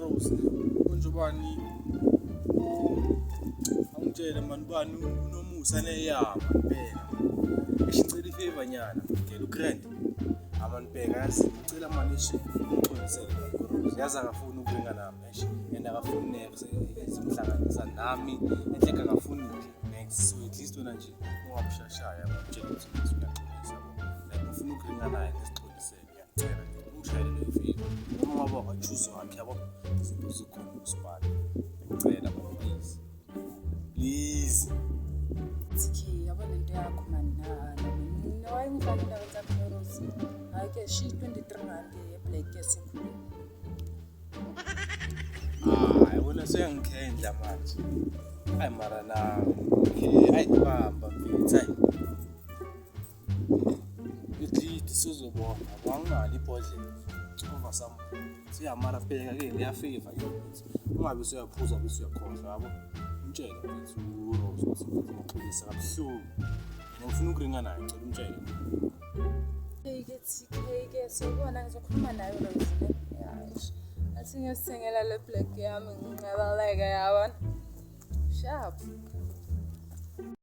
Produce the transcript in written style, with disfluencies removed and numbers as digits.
Rose konjobani angitshele mani bani unomusa neyama bheka. Ngicela ifavor nyana ngicela ugrand. Amani bheka yazi ngicela mani nje ungixolisele Rose. Yazi akafuni ukuringa nami eish and akafuni next ezimhlanganisa nami enhle akafuni nje next so at least wena nje ungamshashaya umtshele ukuthi uyaxolisa yabo. Like ngifuna ukuringa naye ngisixolisele ngiyacela nje ungishayele leyo favor noma ngabe wakachuze wakhe yabo izinto zikhona ukusipana ngicela please please. TK, yabo lento yakho mani nani. Wayengifaka indaba zakho Rose. Hayi ke shi 23 rand ye-black ke sikhulu. Ah, yabona seyangikhendla manje. Hayi mara na. Okay, hayi bamba mfethu hayi. At least sizobona wanginalo ibhodlela. Over some. Siyamara bheka ke leya favor ke mfethu. Ungabe usuyaphuza bese uyakhohlwa yabo. Umtshele mfethu uRose ukuthi mfethu ngiyaxolisa kabuhlungu. Mina ngifuna ukuringa naye, ngicela umtshele. Ke TK ke siyibona ngizokhuluma naye uRose ne. Ya, eish. Athi ngiyosithengela le black yami ngingabaleka yabona. Sharp.